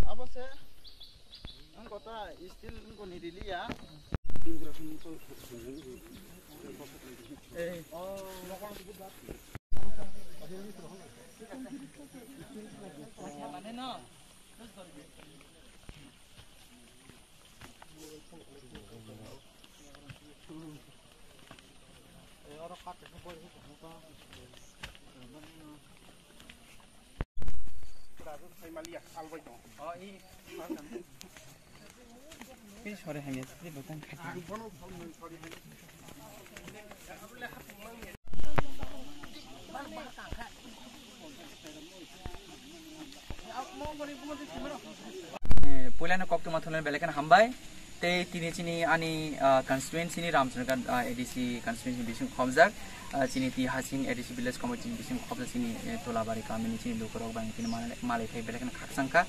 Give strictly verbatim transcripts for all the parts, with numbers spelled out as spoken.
Abo se, ang kota still ang koni rili ya. Eh. Oh. Mane no. Sorry, hanya tadi bukan kaki. Eh, puilano koktwma thumnani belai kheno hambai. Tei tini chini ani, ah, constituency ni Ramchandra, ah, A D C constituency bising khobjak, ah, chini ti hasing A D C village committee ni bising khobjak chini, eh, Tolabari kamini chini lukurok bai tini malai, malai phai belai kheno khakchangkha.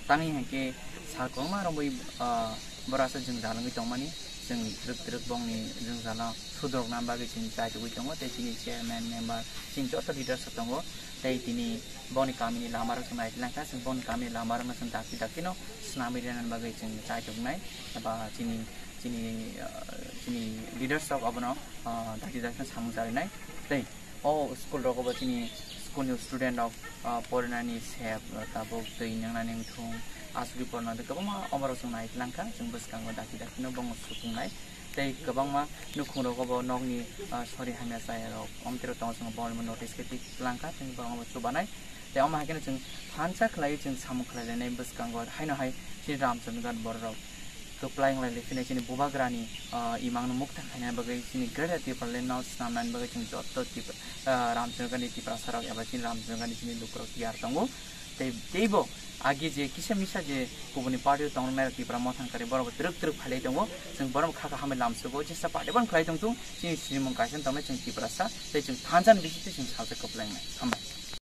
Tangwi hwnkhe sal kwbangma romwi, ah, borok aswk jwng jalangwi tongmani, chwng twrwk twrwk bongni jwng jala sudrokna bagwi chwng chaitugwi tongo, tei chini chairman, member, chini joto leaders rok tongo, tei tini bongni kamini lamarok chwng naitlangkha, chwng bongni kamini lamarokno chwng dakti dakti no swnamwi rwnani bagwi chwng chaituknai, eba chini, chini, ah, chini leaders rok obono, ah, dakti dakti no samung charinai, tei O school rogo bo chini school ni student rok, ah, porinani sep, ah, tabuk twi nwngnani wngthung, asugwi porna de kwbangma omorok chwng nai langkha, chwng bwskango dakti dakti no bongno sukungnai. Tei kwbangma nukhung rogo bo nokni, ah, sori hamya chaya rok omtwi rok tongo, chwng bo notice khe tik langkha, chwng borok no chubanai. Tei omo hai kheno chwng thansa khlaiwi chwng samung khlai lainai bwskango haino hai chini Ramchandra Ghat borok rok. Kwplai wng lai le phino chini bubagrani, ah, imangno mukta khaina bagwi chini Greater Tipraland no swnamnani bagwi chwng joto Tip-, ah, Ramchandra Ghat ni Tiprasa rok eba chini Ramchandra Ghat ni chini lukurok tiyar tongo. Tei, teibo agi je kisa misa je kubuni party o tongnai rok Tipra Motha ni kari borok bo twrwk twrwk phailai tongo. Chwng borok kha kha hambai lamsogo, jesa party bono khlai tong thung, chini sinimung kaisa tongnai chwng Tiprasa tei chwng thansa ni bisingtwi chwng salsa kwplai wngnai. Hambai.